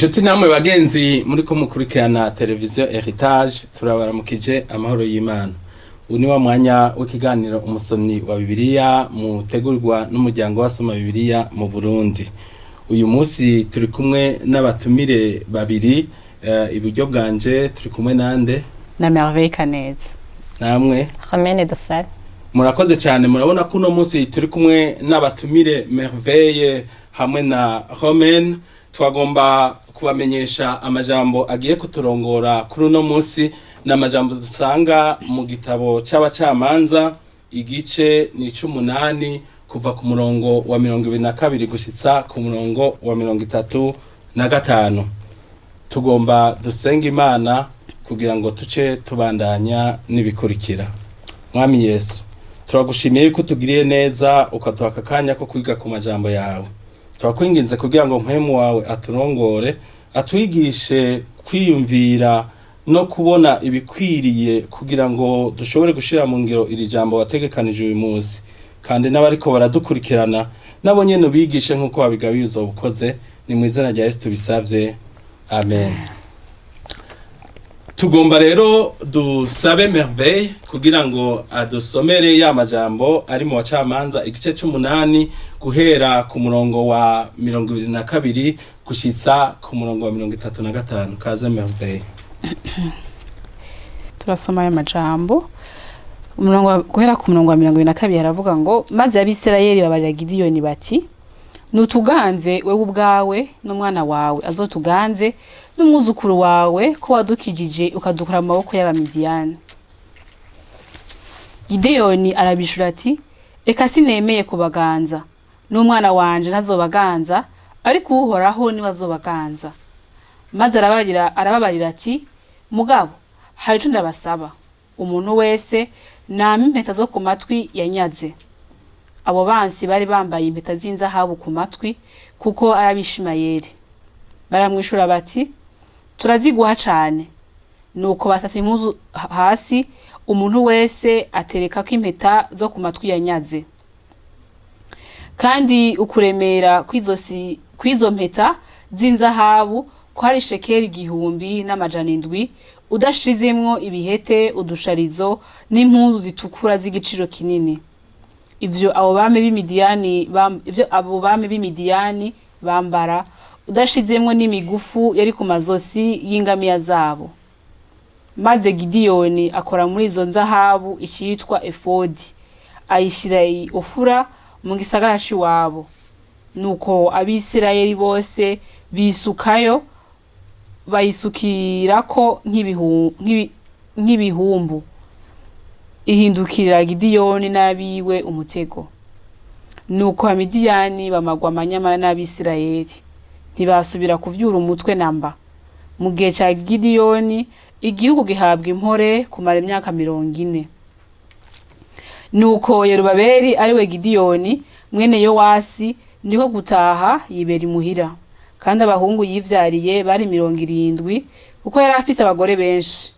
Inshuti namwe bagenzi muriko mukurikirana televiziyo Heritage, turabaramukije amahoro y'Imana. Uyu ni wa mwanya w'ikiganiro Umusomyi wa Bibiliya, mutegurwa n'umuryango w'abasoma Bibiliya mu Burundi. Uyu munsi turi kumwe n'abatumire babiri. Iburyo bwanje turi kumwe nande? Na Merveille Kaneza. Namwe? Romaine Dusabe. Murakoze cyane. Murabona ko uno munsi turi kumwe n'abatumire Merveille hamwe na Romaine. Twagomba kubamenyesha amajambo agiye kuturongora kuri uno munsi. Ni amajambo dusanga mu gitabo c'Abacamanza, igice ni ic'umunani, kuva ku murongo wa 22 gushitsa ku murongo wa 35. Tugomba dusenga Imana kugira ngo tuce tubandanya n'ibikurikira. Mwami Yesu, turagushimiye yuko utugiriye neza, ukaduha aka kanya ko kwiga ku majambo yawe. Turakwinginze kugira ngo Mpwemu wawe aturongore, atwigishe kwiyumvira no kubona ibikwiriye kugira ngo dushobore gushira mu ngiro iri jambo wategekanije uyu munsi. Kandi n'abariko baradukurikirana nabo nyene ubigishe nk'uko wabigabiye, uzoba ukoze. Ni mu izina rya Yesu tubisavye, amen. Tugomba rero dusabe Merveille kugira ngo adusomere ya majambo ari mu Bacamanza, igice c'umunani, guhera ku murongo wa 22 gushitsa ku murongo wa 35. Kaze, Merveille. Turasoma ayo majambo. Guhera ku murongo wa 22 haravuga ngo: "Maze Abisirayeli babarira Gidiyoni bati: 'Nutuganze wewe ubwawe, n'umwana wawe azotuganze, n'umwuzukuru wawe, ko wadukijije ukadukura mu maboko y'Abamidiyani.' Gideyoni arabishura ati: 'Eka, sinemeye kubaganza, n'umwana wanje ntazobaganza, ariko Uhoraho niwe azobaganza.' Maze arababarira ati: 'Mugabo hari ico ndabasaba: umuntu wese nampe impeta zo ku matwi yanyaze.' Abo bansi bari bambaye impeta z'inzahabu ku matwi, kuko ari Abishimayeli. Baramwishura bati: 'Turaziguha cane.' Nuko basasa impuzu hasi, umuntu wese aterekako impeta zo ku matwi yanyaze. Kandi ukuremera kw'izo mpeta z'inzahabu kwari shekeli 1700, udashizemwo ibihete, udusharizo n'impuzu zitukura z'igiciro kinini, ivyo abo bami b'Imidiyani bambara, udashizemwo n'imigufu yari ku mazosi y'ingamiya zabo. Maze Gidiyoni akora muri izo nzahabu icitwa efodi, ayishira i Ofura mu gisagara c'iwabo. Nuko Abisirayeli bose bisukayo, bayisukirako nk'ibihumbu, ihindukirira Gidiyoni n'abiwe umutego. Nuko Abamidiyani bamagwa amanyama n'Abisirayeli, ntibasubira kuvyura umutwe namba. Mu gihe ca Gidiyoni igihugu gihabwa impore kumara imyaka 40. Nuko Yerubabeli, ariwe Gidiyoni mwene Yowasi, niko gutaha yibera imuhira. Kandi abahungu yivyariye bari 70, kuko yari afise abagore benshi.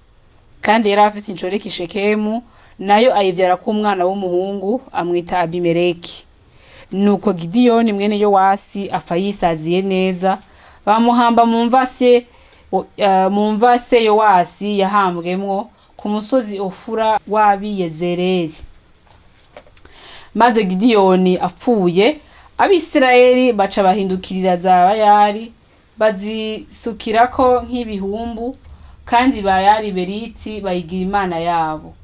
Kandi yari afise inshoreke Shekemu, nayo ayivyarako umwana w'umuhungu, amwita Abimeleki. Nuko Gidiyoni mwene Yowasi apfa yisaziye neza, bamuhamba mu mva se Yowasi yahambwemwo ku musozi Ofura w'Abiyezereli. Maze Gidiyoni apfuye, Abisirayeli baca bahindukirira za Bayali, bazisukirako nk'ibihumbu, kandi Bayali Beriti bayigira imana yabo.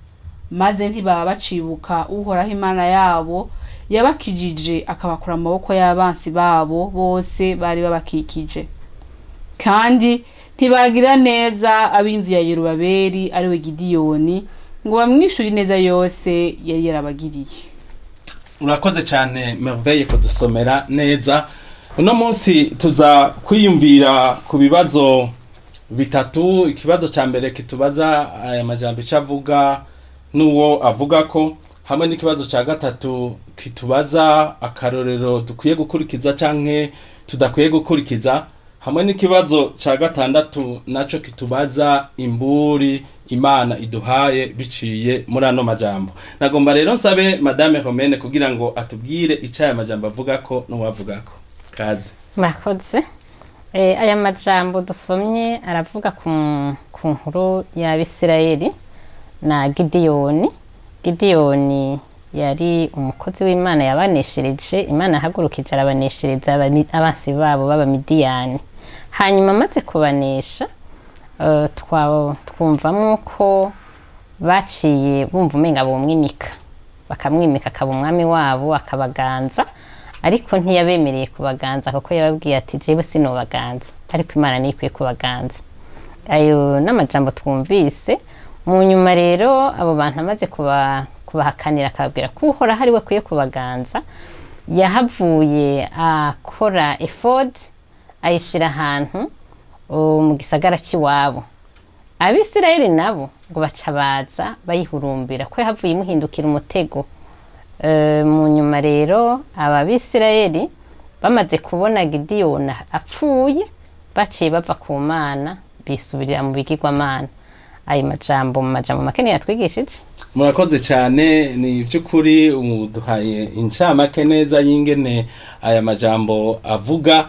Maze ntibaba bacibuka Uhoraho Imana yabo, yabakijije akabakura mu maboko y'abansi babo bose bari babakikije. Kandi ntibagira neza ab'inzu ya Yerubabeli, ariwe Gidiyoni, ngo bamwishure ineza yose yari yarabagiriye." Urakoze cyane, Merveille, kudusomera neza. Uno munsi tuza kwiyumvira ku bibazo bitatu. Ikibazo cya mbere kitubaza aya majambo icyo avuga n'uwo avuga ko, hamwe n'ikibazo cya gatatu kitubaza akarorero dukwiye gukurikiza canke tudakwiye gukurikiza, hamwe n'ikibazo cya gatandatu naco kitubaza imburi Imana iduhaye biciye muri ano majambo. Nagomba rero nsabe Madame Romaine kugira ngo atubwire ico aya majambo avuga ko n'uwavuga ko. Kaze. Murakoze. Aya majambo dusomye aravuga ku nkuru y'Abisirayeli na Gidiyoni. Gidiyoni yari umukozi w'Imana yabaneshereje, Imana yahagurukije arabaneshereza abansi babo b'Abamidiyani. Hanyuma amaze kubanesha, twumvamwo ko baciye bumva umenga bomwimika, bakamwimika akaba umwami wabo akabaganza, ariko ntiyabemereye kubaganza kuko yababwiye ati jewe sinobaganza, ariko Imana niyo ikwiye kubaganza. Ayo n'amajambo twumvise. Mu nyuma rero abo bantu amaze kubahakanira akababwira ko Uhoraho ari we akwiye kubaganza, yahavuye akora efodi ayishira ahantu mu gisagara c'iwabo. Abisirayeli nabo ngo baca baza bayihurumbira ko yahavuye imuhindukira umutego. Mu nyuma rero aba Bisirayeli bamaze kubona Gidiyoni apfuye, baciye bava ku Mana bisubirira mu bigirwamana. Ayo majambo mu majambo make niyo yatwigishije. Murakoze cyane, ni by'ukuri uduhaye incamake neza y'ingene aya majambo avuga.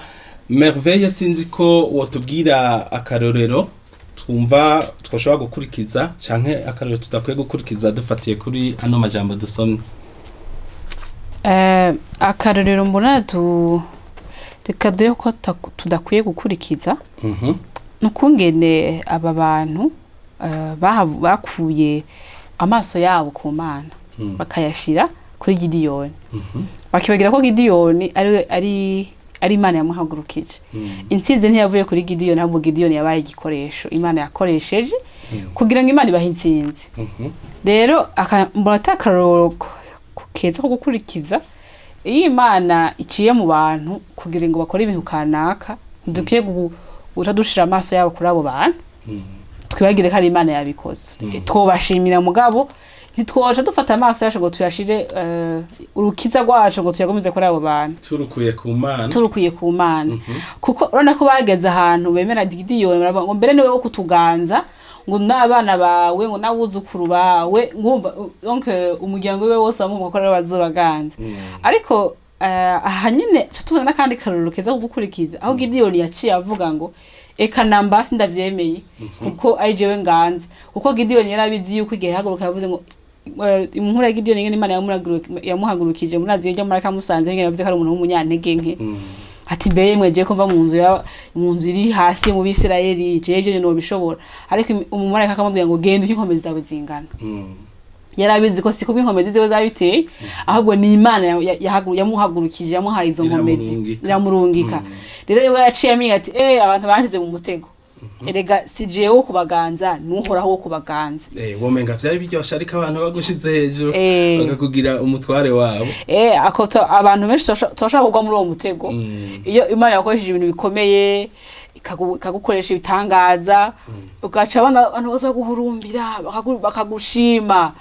Merveille, sinzi ko wotubwira akarorero twumva twashobora gukurikiza canke akarorero tudakwiye gukurikiza dufatiye kuri ano majambo dusomye. Akarorero mbona tu reka dore ko tudakwiye gukurikiza nukungene aba bantu bakuye amaso yabo ku Mana bakayashira kuri Gidiyoni, bakibagira ko Gidiyoni ari Imana yamuhagurukije. Intsinzi ntiyavuye kuri Gidiyoni, ahubwo Gidiyoni yabaye igikoresho Imana yakoresheje kugira ngo Imana ibahe intsinzi. Rero mbona ata akarorero keza ko gukurikiza. Iyo Imana iciye mu bantu kugira ngo bakore ibintu kanaka, ntidukwiye guca dushira amaso yabo kuri abo bantu, twibagire ko ari Imana yabikoze. Twobashimira, mugabo ntitwoca dufata amaso yacu ngo tuyashire urukiza rwacu ngo tuyagumize kuri abo bantu. Turukuye ku Mana. Turukuye ku Mana, kuko urabona ko bageze ahantu bemera Gidiyoni, baravuga ngo mbere niwe wo kutuganza, ngo n'abana bawe, ngo n'abuzukuru bawe, ngumva donc umuryango wiwe wose bamwumva ko ariwe bazobaganza. Ariko aha nyine tuca tubona n'akandi karorero keza ko gukurikiza, aho Gidiyoni yaciye avuga ngo eka namba sindavyemeye kuko ari jewe nganza, kuko Gidiyoni yari abizi yuko igihe yahaguruka yavuze ngo inkuru ya Gidiyoni ingene Imana yamuhagurukije, murazi iyo muri kamusanze ingene yavuze ko ari umuntu w'umunyantege nke, ati mbere mwe ko mva mu nzu ya mu nzu iri hasi mu Bisirayeli, jewe ivyo nobishobora? Ariko umumarayika akamubwira ngo genda uko inkomezi zawe zingana. Yari abizi ko si kubwo inkomezi ziwe zabiteye, ahubwo ni Imana yamuhagurukije, yamuhaye izo nkomezi. Iramurungika. Iramurungika. Rero we yaciye amenya ati abantu banshize mu mutego, erega si jewe wo kubaganza, n'Uhoraho wo kubaganza. Womenga vyari biryoshe, ariko abantu bagushize hejuru bakakugira umutware wabo. Ako abantu benshi turashobora kugwa muri uwo mutego. Iyo Imana yakoresheje ibintu bikomeye, ikagukoresha ibitangaza, ugaca abana abantu bose baguhurumbira, bakagushima,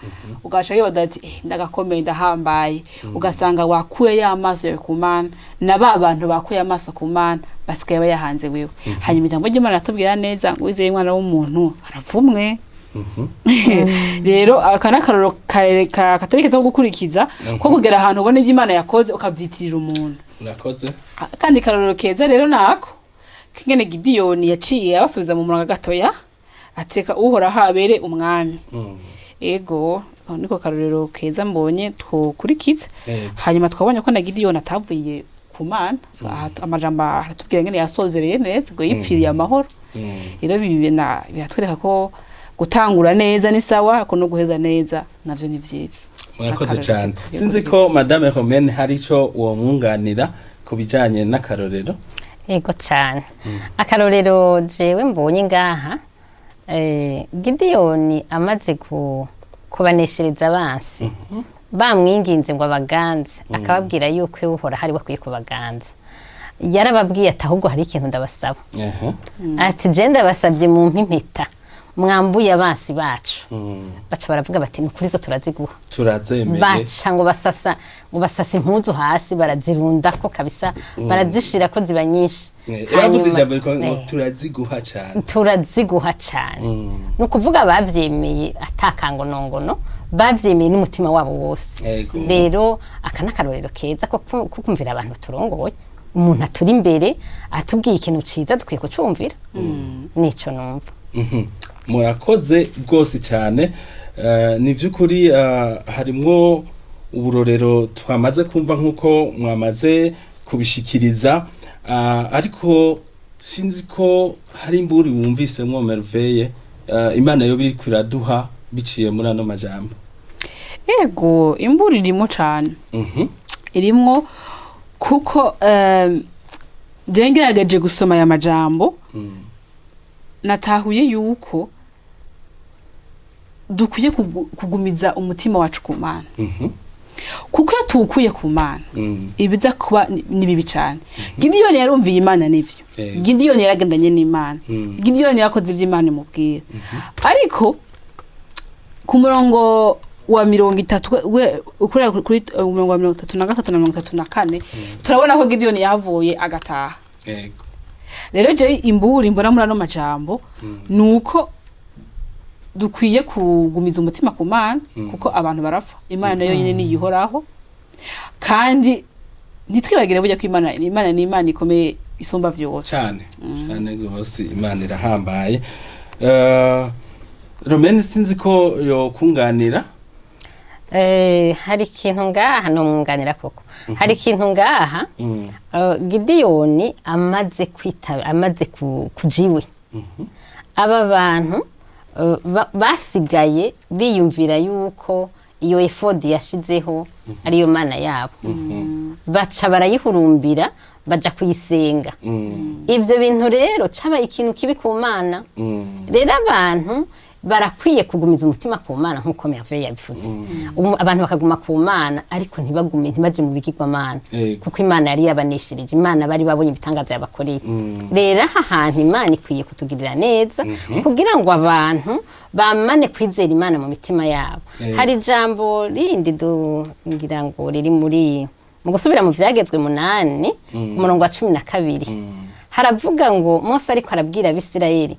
ugaca wibaza ati ndagakomeye, ndahambaye, ugasanga wakuye ya maso yawe ku Mana, na ba bantu bakuye amaso ku Mana basigaye bayahanze wewe. Hanyuma ijambo ry'Imana ratubwira neza ngo wizeye umwana w'umuntu aravumwe. Rero aka ni akarorero katari keza ko gukurikiza, ko kugera ahantu ubona ivyo Imana yakoze ukavyitirira umuntu. Murakoze. Akandi karorero keza rero nako kingene Gidiyoni yaciye abasubiza mu murongo gatoya, ateka Uhoraho abere umwami. Ego, ako niko karorero keza mbonye twokurikiza. Hanyuma twabonye ko na Gidiyoni atavuye ku Mana. So, aha amajambo aratubwira ngene yasozereye neza, ngo yipfiriye amahoro. Rero ibi biratwereka ko gutangura neza ni sawa, ko no guheza neza navyo ni vyiza. Murakoze Akarorero cyane. keza. Sinzi ko Madame Romaine hari ico uwo mwunganira ku bijanye n'akarorero. Yego cyane. Akarorero jewe mbonye ngaha, Gidiyoni amaze kubaneshereza abansi, bamwinginze ngo abaganze, akababwira yuko Uhoraho ari we akwiye kubaganza, yarababwiye ati ahubwo hari ikintu ndabasaba. Ati je ndabasabye mumpe impeta mwambuye abansi bacu. Baca baravuga bati ni kuri zo turaziguha. Turazemeye. Baca ngo basasa impuzu hasi, barazirundako kabisa, barazishira ko ziba nyinshi. Uravuze Hanyuma- ijambo riko ngo turaziguha cyane. Turaziguha cyane. Ni ukuvuga bavyemeye atakangonongono, bavyemeye n'umutima wabo wose. Rero aka ni akarorero keza ko kumvira abantu turongoye. Umuntu aturi imbere atubwiye ikintu ciza, dukwiye kucumvira. Nico numva. Murakoze rwose cyane. Ni by'ukuri, harimwo uburorero twamaze kumva nk'uko mwamaze kubishikiriza. Ariko sinzi ko hari imburi wumvisemwo, Merveille, Imana yo biri kuraduha biciye muri ano majambo. Yego, imburi irimo cane. Irimwo kuko jewe ngerageje gusoma aya majambo, natahuye yuko dukwiye kugumiza umutima wacu ku Mana, kuko iyo tuwukuye ku Mana, ibiza kuba ni bibi cane. Gidiyoni yarumviye Imana, nivyo. Gidiyoni yaragendanye n'Imana. Gidiyoni yarakoze ivyo Imana imubwira, ariko ku murongo wa 30, we ukurira kuri umurongo wa 33 na 34, turabona ko Gidiyoni yahavuye agataha. Rero je imburi mbona muri ano majambo nuko dukwiye kugumiza umutima ku Mana, kuko abantu barapfa, Imana yonyine niyihoraho. Kandi ntitwibagire burya ko Imana ni Imana ikomeye, isumba vyose. Cyane cyane rwose, Imana irahambaye. Romene, sinzi ko yokunganira. Hari ikintu ngaha nomwunganira koko, hari ikintu ngaha. Gidiyoni amaze kwita, amaze kuja iwe, aba bantu basigaye biyumvira yuko iyo efodi yashizeho ariyo mana yabo, baca barayihurumbira, baja kuyisenga. Ibyo bintu rero cabaye ikintu kibi ku Mana. Rero abantu barakwiye kugumiza umutima ku Mana nk'uko Merveille yabivuze. Abantu bakaguma ku Mana, ariko ntibagume, ntibaje mu bigirwamana, kuko Imana yari yabanishirije, Imana bari babonye ibitangaza yabakoreye. Rero aha hantu Imana ikwiye kutugirira neza kugira ngo abantu bamane kwizera Imana mu mitima yabo. Hari ijambo rindi ngira ngo riri muri mu Gusubira mu Vyagezwe 8, ku murongo wa 12. Haravuga ngo Mose ariko arabwira Abisirayeli,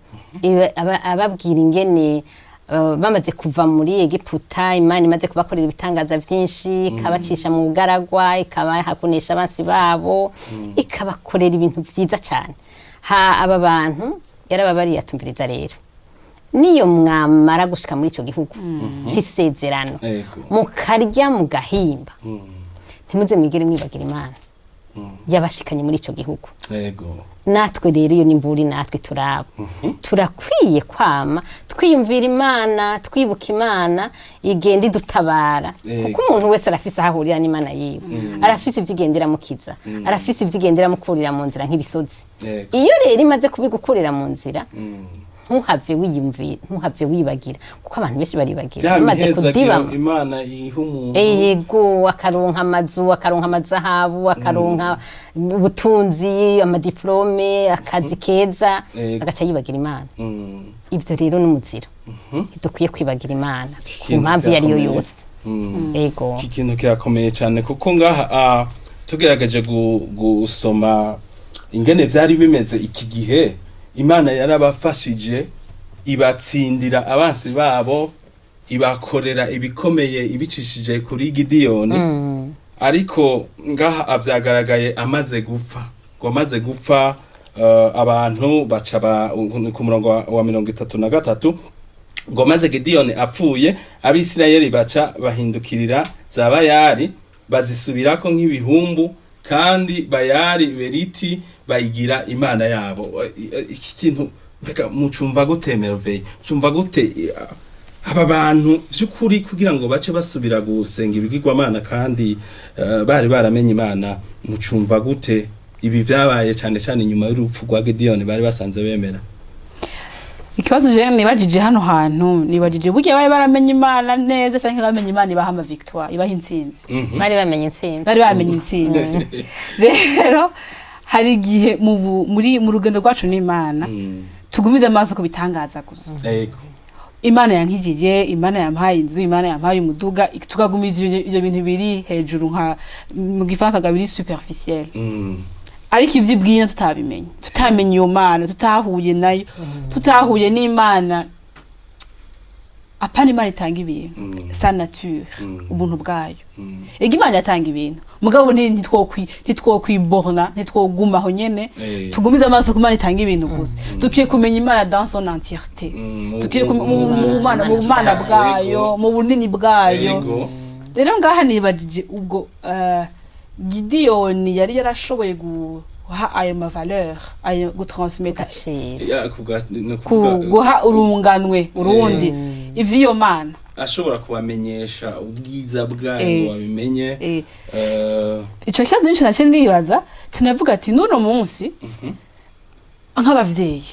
ababwira ingene bamaze kuva muri Egiputa, Imana imaze kubakorera ibitangaza vyinshi, ikabacisha mu bugaragwa, ikabahakunisha abansi babo, ikabakorera ibintu vyiza cyane. Ha aba bantu yarababariye, atumviriza rero, niyo mwamara gushika muri ico gihugu c'isezerano, mukarya mugahimba, ntimuze mwigere mwibagira Imana yabashikanye muri ico gihugu. Natwe rero iyo nimburi natwe turaba turakwiye kwama twiyumvira Imana, twibuka Imana igenda idutabara, kuko umuntu wese arafise aho ahurira n'Imana yiwe, arafise ibyo igenda iramukiza, arafise ibyo igenda iramukurira mu nzira nk'ibisozi. Iyo rero imaze kubigukurira mu nzira, ntuhave wiyumvira, ntuhave wibagira, kuko abantu benshi baribagira Bya bamaze mihezagiro kudibama. Imana iha umuntu. Yego, akaronka amazu, akaronka amazahabu, akaronka ubutunzi, amadiplome, akazi keza, agaca yibagira Imana. Ibyo rero ni umuziro. Ntidukwiye kwibagira Imana ku Ikintu mpamvu iyo ariyo kirakomeye. yose. Yego. Iki kintu kirakomeye cyane, kuko ngaha tugerageje gusoma ingene vyari bimeze iki gihe, Imana yarabafashije, ibatsindira abansi babo, ibakorera ibikomeye ibicishije kuri Gidiyoni. Ariko ngaha avyagaragaye amaze gupfa, ngo amaze gupfa, abantu baca ku murongo wa 33, ngo maze Gidiyoni apfuye, Abisirayeli baca bahindukirira za Bayari, bazisubirako nk'ibihumbu, kandi Bayari Beriti bayigira imana yabo. Iki kintu mbega mucumva gute, Merveille? Mucumva gute, aba bantu vy'ukuri kugira ngo bace basubira gusenga ibigirwamana kandi bari baramenye Imana? Mucumva gute ibi vyabaye cane cane inyuma y'urupfu rwa Gidiyoni bari basanze bemera? Ikibazo je nibajije hano hantu, nibajije burya bari baramenye Imana neza canke bamenye Imana ibaha ama victoire, ibaha intsinzi? Bari bamenye intsinzi. Bari bamenye intsinzi. Rero hari igihe muri mu rugendo rwacu n'Imana tugumize amaso ku bitangaza gusa. Imana yankijije, Imana yampaye inzu, Imana yampaye umuduga, tukagumiza ivyo bintu biri hejuru, nka mu gifaransa ngo biri superficiel, ariko ivy'ibwina tutabimenye, tutamenye iyo Mana, tutahuye nayo, tutahuye n'Imana. Apana Imana itanga ibintu, sa nature, ubuntu bwayo. Ega Imana yatanga ibintu, mugabo ntitwokwiborna, ntitwogumaho nyene, tugumize amaso ku Mana itanga ibintu gusa. Dukwiye kumenya Imana dans son entièreté. Dukwiye mu Mana bwayo, mu bunini bwayo. Rero ngaha nibajije ubwo Gidiyoni yari yarashoboye guha ayo ma valeur, ayo gutransmeta, Agaciro. Ya, ni ku ukuvuga, guha urunganwe urundi ivy'iyo Mana. Ashobora kubamenyesha ubwiza bwayo, ngo babimenye. Ico kibazo nico nace ndibaza, canavuga ati n'uno munsi nk'abavyeyi,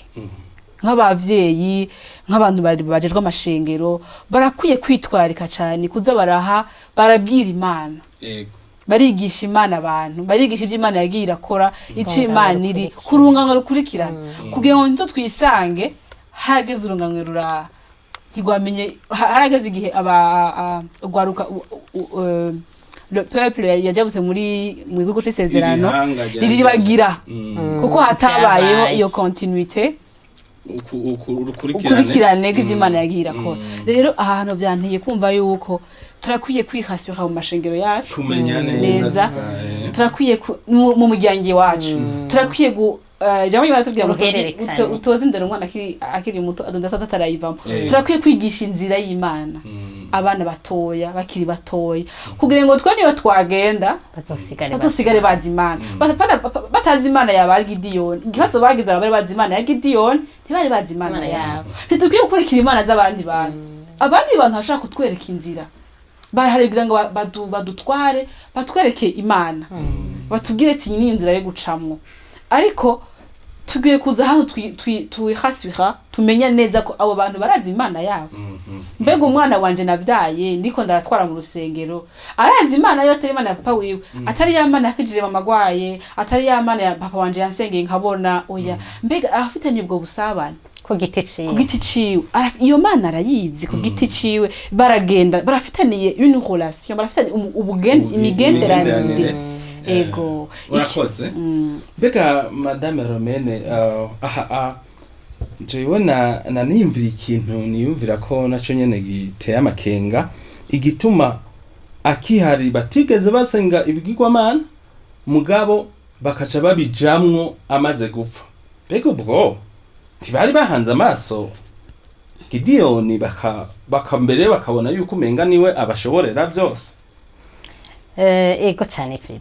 nk'abavyeyi, nk'abantu bajejwe amashengero, barakwiye kwitwararika cane kuza baraha, barabwira Imana, barigisha Imana abantu, barigisha ivyo Imana yagiye irakora, ico Urungano Imana iri rukurikira. ku rungano rukurikirana, kugira ngo nzo twisange hageze urunganwe rura ntigwamenye harageze igihe aba urwaruka, le peuple yajabutse muri mu gihugu c'isezerano, Iri hanga riribagira, kuko hatabayeho Vyabaye. iyo continuité, urukurikirane. Ukurikirane rw'ivyo Imana yagiye irakora. Rero ahantu vyanteye kumva yuko turakwiye kwihasura mu mashengero yacu, kumenya neza, neza. Turakwiye mu muryango iwacu, turakwiye ijambo ry'Imana tubwira ngo Uruhererekane. utoze indero umwana akiri muto, azonda asaza atarayivamo. Turakwiye kwigisha inzira y'Imana abana batoya, bakiri batoya, kugira ngo twe niyo twagenda bazosigare bazosigare bazi Imana. Batazi Imana yaba Gidiyoni. Ikibazo bagize, bari bazi Imana ya Gidiyoni, ntibari bazi Imana Imana yabo. yabo. Ntidukwiye gukurikira imana z'abandi bantu. Abandi bantu bashaka kutwereka inzira bahari kugira ngo badutware, batwereke Imana, batubwire ati iyi ni inzira yo gucamwo, ariko tugiye kuza hano twihasira, tumenya neza ko abo bantu barazi Imana yabo. Mbega umwana wanje navyaye ndiko ndaratwara mu rusengero arazi Imana yo, atari Imana ya papa wiwe, atari ya Mana yakijije mama agwaye, atari ya Mana ya papa wanje yansengeye nkabona? Oya. Mbega afitanye ubwo busabane ku giti ciwe? Ku giti ciwe. Iyo Mana arayizi ku giti ciwe, baragenda, barafitaniye une relation, barafitaniye imigenderanire. Imigenderanire. Ego. Urakoze. Mbega madame Romene, aha jewe na niyumvira ikintu, niyumvira ko naco nyene giteye amakenga, igituma akihari batigeze basenga ibigirwamana, mugabo bakaca babijamwo amaze gupfa. Mbega ubwo ntibari bahanze amaso Gidiyoni, baka mbere bakabona yuko umenga niwe abashoborera byose? Ego cane, Frida.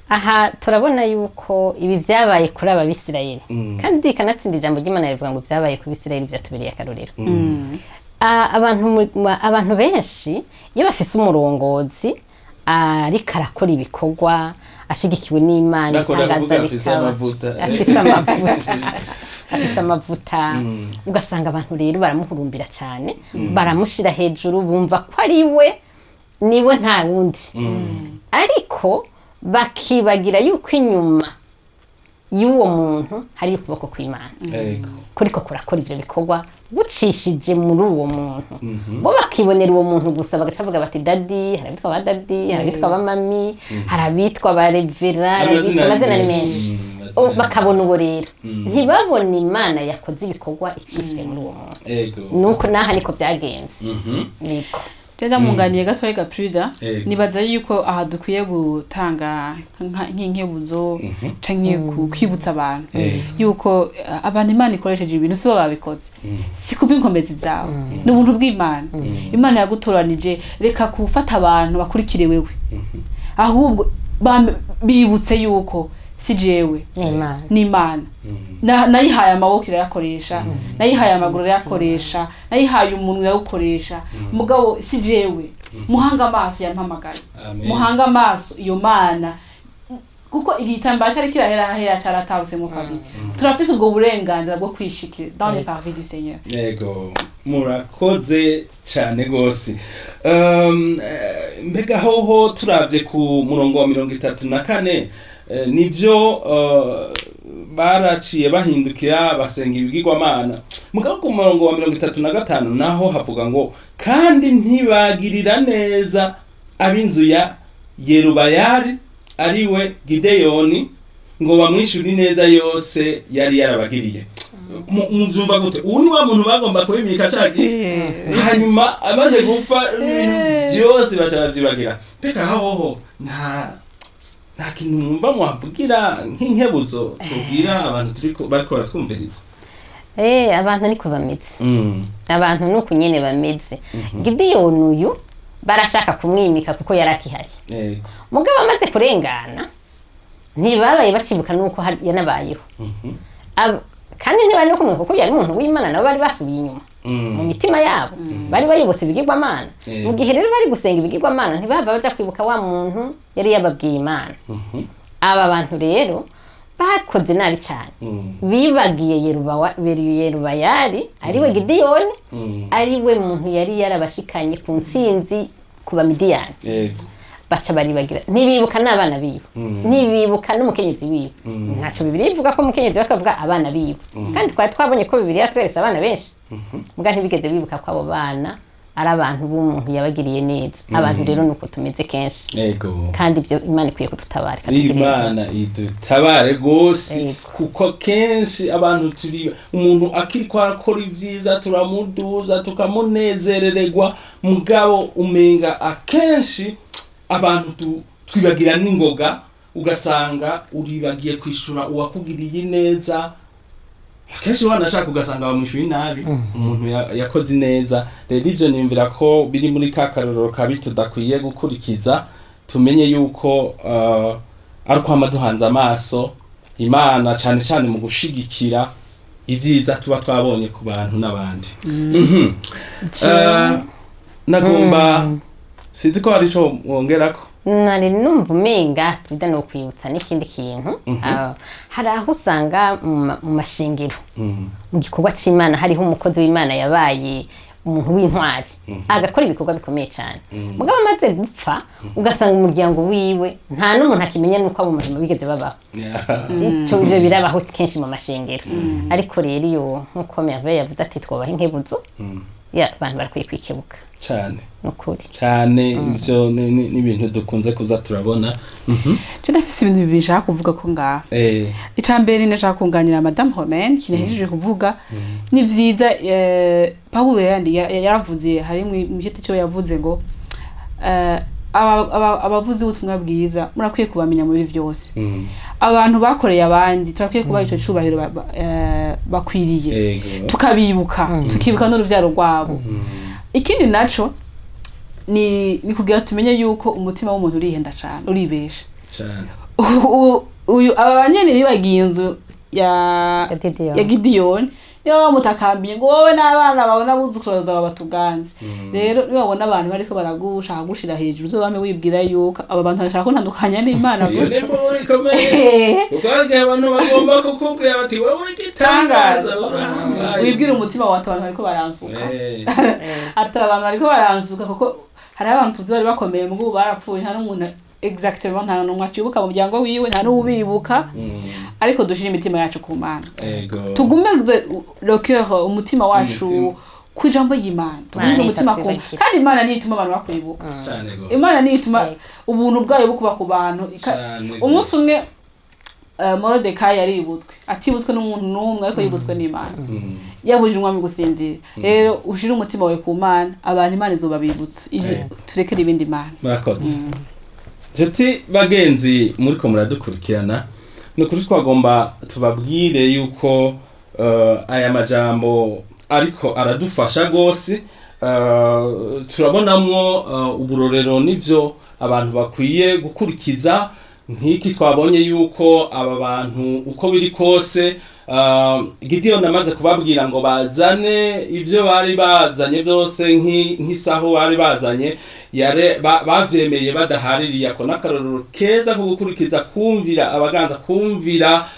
Aha turabona yuko ibi byabaye kuri aba Bisirayeli, kandi kanatsinda ijambo ry'Imana rivuga ngo byabaye ku Bisirayeli byatubereye akarorero. Abantu benshi iyo bafise umurongozi ariko arakora ibikorwa ashigikiwe n'Imana, Nakunda ibitangaza kuvuga afise bikaba, amavuta. Afise amavuta, afise amavuta, ugasanga abantu rero baramuhurumbira cyane, baramushira hejuru, bumva ko ari we, niwe, nta wundi. Ariko bakibagira yuko inyuma y'uwo muntu hari ukuboko kw'Imana kuriko kurakora ivyo bikorwa gucishije muri uwo muntu. Bo bakibonera uwo muntu gusa, bagaca bavuga bati daddy. Hari abitwa ba daddy, hari abitwa ba mummy, hari abitwa ba reverend, hari abitwa amazina ni menshi. Amazina Bakabona uwo rero, ntibabone Imana yakoze ibikorwa icishije muri uwo muntu. Nuko naha niko byagenze, niko. Je ndamunganiye gatoya ga Prida. Ego. Nibaza yuko aha dukwiye gutanga nk'inkebuzo canke kwibutsa abantu yuko abantu Imana ikoresheje ibintu sibo babikoze, si kubw'inkomezi zawe, ni ubuntu bw'Imana. Imana yagutoranije. Reka gufata abantu bakurikire wewe, ahubwo bibutse yuko si jewe, ni Imana. Ni Imana. Nayihaye amaboko irayakoresha, nayihaye amaguru irayakoresha, nayihaye umunwa irawukoresha, mugabo si jewe. Muhanga amaso yampamagaye. Amen. Muhanga amaso iyo Mana, kuko igitambara cyari kirahera hera cyaratabusemo kabiri. Turafise ubwo burenganzira bwo kwishikira dans les parvis du Seigneur. Yego, murakoze cyane rwose. Mbega hoho turavye ku murongo wa 34, nivyo, baraciye bahindukira basenga ibigirwamana, mugabo ku murongo wa 35 naho havuga ngo kandi ntibagirira neza ab'inzu ya Yerubayari, ariwe Gideyoni, ngo bamwishyure ineza yose yari yarabagiriye. Muvyumva gute? Ubu ni wa muntu bagomba kubimika cagihe, hanyuma amaze gupfa ibintu vyose baca baravyibagira. Mbega hoho nta kintu mwumva mwavugira nk'inkebuzo tubwira abantu turiko bariko baratwumviriza? Abantu niko bameze. Abantu nuko nyene bameze. Gidiyoni uyu barashaka kumwimika kuko yari akihari. Mugabo amaze kurengana ntibabaye bacibuka nuko yanabayeho. Kandi ntibari no kumwibuka kuko yari umuntu w'Imana, nabo bari basubiye inyuma mu mitima yabo, bari bayobotse ibigirwamana. Mu gihe rero bari gusenga ibigirwamana, ntibava baja kwibuka wa muntu yari yababwiye Imana. Aba bantu rero bakoze nabi cyane. Bibagiye Yerubayali, ariwe Gidiyoni, ariwe muntu yari yarabashikanye ku ntsinzi ku Bamidiyani. Baca baribagira, ntibibuka n'abana biwe, ntibibuka n'umukenyezi wiwe. Ntacyo Bibiliya ivuga ko umukenyezi we, akavuga abana biwe, kandi twari twabonye ko Bibiliya tweretse abana benshi. Muga ntibigeze bibuka ko abo bana ari abantu b'umuntu yabagiriye neza. Abantu rero nuko tumeze kenshi. Kandi ibyo Imana ikwiye kudutabara, ikatugirira Imana neza. idutabare rwose. Kuko kenshi abantu turi, umuntu akiriko arakora ibyiza turamuduza, tukamunezerererwa, mugabo umenga akenshi abantu twibagira n'ingoga, ugasanga uribagiye kwishura uwakugiriye neza. Akenshi wanashaka ugasanga bamwishuye nabi umuntu yakoze neza. Rero ivyo niyumvira ko biri muri ka karorero kabi tudakwiye gukurikiza. Tumenye yuko ari ukwama duhanze amaso Imana cane cane mu gushigikira ibyiza tuba twabonye ku bantu n'abandi. Nagomba, sinzi ko hari ico mwongerako. Nari numva umenga bida no kwibutsa n'ikindi kintu. Hari aho usanga mu mashengero, mu gikorwa c'Imana, hariho umukozi w'Imana yabaye umuntu w'intwari, agakora ibikorwa bikomeye cyane, mugabo amaze gupfa ugasanga umuryango wiwe nta n'umuntu akimenya nuko abo muzima bigeze babaho. Ico ivyo birabaho kenshi mu mashengero. Ariko rero iyo, nk'uko Merveille yavuze ati twubaha inkebuzo, ya abantu barakwiye kwikebuka. Cane. Nukuri. Cane, ivyo ni ibintu dukunze kuza turabona. Je ndafise ibintu bibiri nshaka kuvuga ko ngaha. Ica mbere, nashaka kunganira Madame Romaine kinahejeje kuvuga. Ni vyiza, Pawulo yaravuze, hari mu giti cyo yavuze ngo abavuzi b'ubutumwa bwiza murakwiye kubamenya muri vyose. Abantu bakoreye abandi turakwiye kubaha ico cubahiro bakwiriye, tukabibuka, tukibuka n'uruvyaro rwabo. Ikindi naco ni kugira tumenye yuko umutima w'umuntu urihenda cane, uribesha. Uyu aba banyene bibagiye inzu ya Ya Gideyoni. ya Gideyoni, niba bamutakambiye ngo wowe n'abana bawe n'abuzukuru bawe batuganze. Rero niba babona abantu bariko baragushaka gushira hejuru, uzobame wibwira yuko aba bantu bashaka kuntandukanya n'Imana. Iyo ni inkuru ikomeye, kuko hari igihe abantu bagomba kukubwira bati wowe uri igitangaza, urahambaye. Wibwira umutima wawe ati abantu bariko baransuka, ati abantu bariko baransuka, kuko hariho abantu tuzi bari bakomeye mugubu barapfuye, nta n'umuntu exactement, nta n'umwe acibuka mu muryango wiwe, nta n'uwibuka. Ariko dushire imitima yacu ku Mana. Tugumeze le cœur, umutima wacu Umutima. ku ijambo ry'Imana, tugumize Imana umutima ku itatwibagirira. Kandi Imana niyo ituma abantu bakwibuka. Cane gose. Imana niyo ituma ubuntu bwayo bukuba ku bantu. Cane Umunsi gose. umwe Morodekayi yaributswe, atibutswe n'umuntu n'umwe, ariko yibutswe n'Imana. Yabujije umwami gusinzira. Rero ushire umutima wawe ku Mana, abantu Imana izobabibutsa. Turekere ibindi Imana. Murakoze nshuti bagenzi muriko muradukurikirana. Ni ukuri twagomba tubabwire yuko aya majambo ariko aradufasha rwose. Turabonamwo uburorero n'ivyo abantu bakwiye gukurikiza, nk'iki twabonye yuko aba bantu uko biri kose, Gideyoni amaze kubabwira ngo bazane ibyo bari bazanye byose, nk'isaho bari bazanye, bavyemeye badahaririye. Ako n'akarorero keza ko gukurikiza kumvira abaganza, kumvira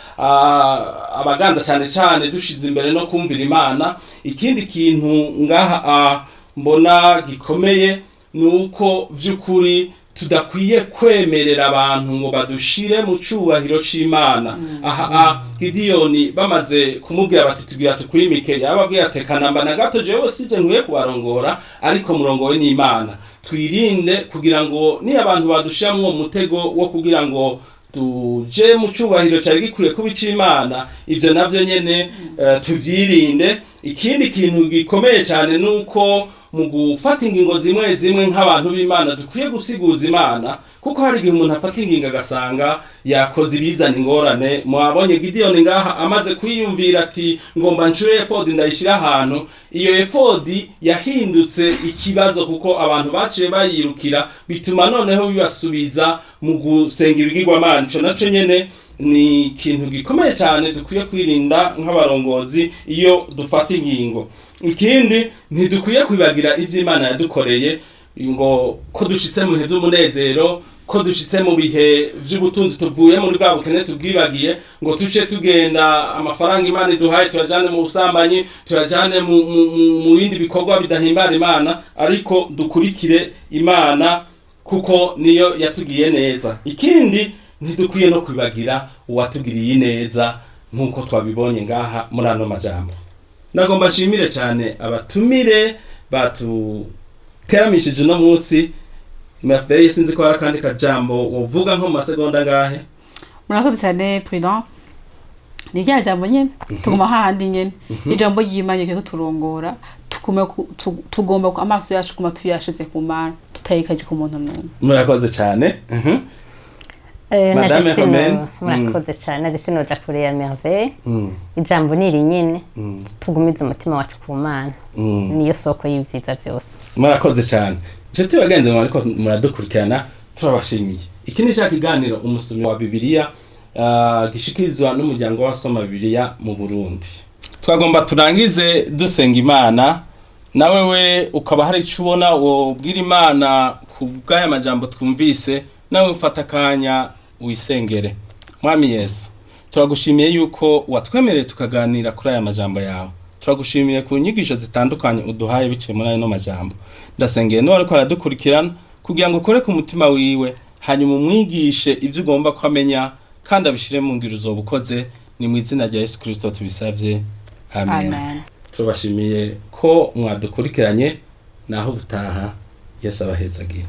abaganza cyane cyane dushize imbere no kumvira Imana. Ikindi kintu ngaha mbona gikomeye ni uko vy'ukuri tudakwiye kwemerera abantu ngo badushire mu cubahiro c'Imana. Aha Gidiyoni bamaze kumubwira bati tugira tukwimike, yababwiye ati kanamba na gato, jewe sije nkwiye kubarongora, ariko murongowe n'Imana. Twirinde kugira ngo ni abantu badushira mu mutego wo kugira ngo Tuje mu cubahiro cari gikwiye kuba ic'Imana. Ivyo navyo nyene tuvyirinde. Ikindi kintu gikomeye cyane nuko mu gufata ingingo zimwe zimwe nk'abantu b'Imana dukwiye gusiguza Imana, kuko hari igihe umuntu afata ingingo agasanga yakoze ibizana ingorane. Mwabonye Gidiyoni ngaha amaze kwiyumvira ati: "Ngomba ncure efodi ndayishyira ahantu." Iyo efodi yahindutse ikibazo kuko abantu baciye bayirukira, bituma noneho bibasubiza mu gusenga ibigirwamana. Ico naco nyene ni ikintu gikomeye cyane dukwiye kwirinda nk'abarongozi iyo dufata ingingo. Ikindi, ntidukwiye kwibagira ivyo Imana yadukoreye, ngo ko dushitse mu bihe vy'umunezero, ko dushitse mu bihe vy'ubutunzi, tuvuye muri bwa bukene tubwibagiye, ngo tuce tugenda amafaranga Imana iduhaye tuyajane mu busambanyi, tuyajane mu bindi bikorwa bidahimbara Imana, ariko dukurikire Imana kuko niyo yatugiye neza. Ikindi, ntidukwiye no kwibagira uwatugiriye neza nk'uko twabibonye ngaha muri ano majambo. Nagomba nshimire cyane abatumire batuteramishije uno munsi. Merveille, sinzi ko hari akandi kajambo wovuga nko mu masegonda ngahe. Murakoze cyane, Prudent. Ni rya jambo nyene, tuguma hahandi nyene. Ijambo ry'Imana rikwiye kuturongora, tugomba amaso yacu kuma tuyashize ku Mana, tutayikaje ku muntu n'umwe. Murakoze cyane. Madame Naje sino- Romaine. Murakoze cyane. Naje sinoja kure ya Merveille. Ijambo ni iri nyene: tugumize umutima wacu ku Mana, niyo soko y'ibyiza byose. Murakoze cyane, inshuti bagenzi mwe ariko muradukurikirana, turabashimiye. Iki ni cya kiganiro Umusomyi wa Bibiliya, gishikirizwa n'Umuryango w'Abasoma Bibiliya mu Burundi. Twagomba turangize dusenga Imana. Nawe we ukaba hari icyo ubona wobwira Imana ku bw'aya majambo twumvise, nawe ufata akanya wisengere. Mwami Yesu, turagushimiye yuko watwemereye tukaganira kuri aya majambo yawe. Turagushimiye ku nyigisho zitandukanye uduhaye biciye muri ayo majambo. Ndasengeye n'uwo ariko aradukurikirana kugira ngo ukore ku mutima wiwe, hanyuma umwigishe ibyo ugomba ko amenya kandi abishire mu ngiro. Uzoba ukoze. Ni mu izina rya Yesu Kirisito tubisabye, amen. Amen. Turabashimiye ko mwadukurikiranye. Naho ubutaha, Yesu abahezagire.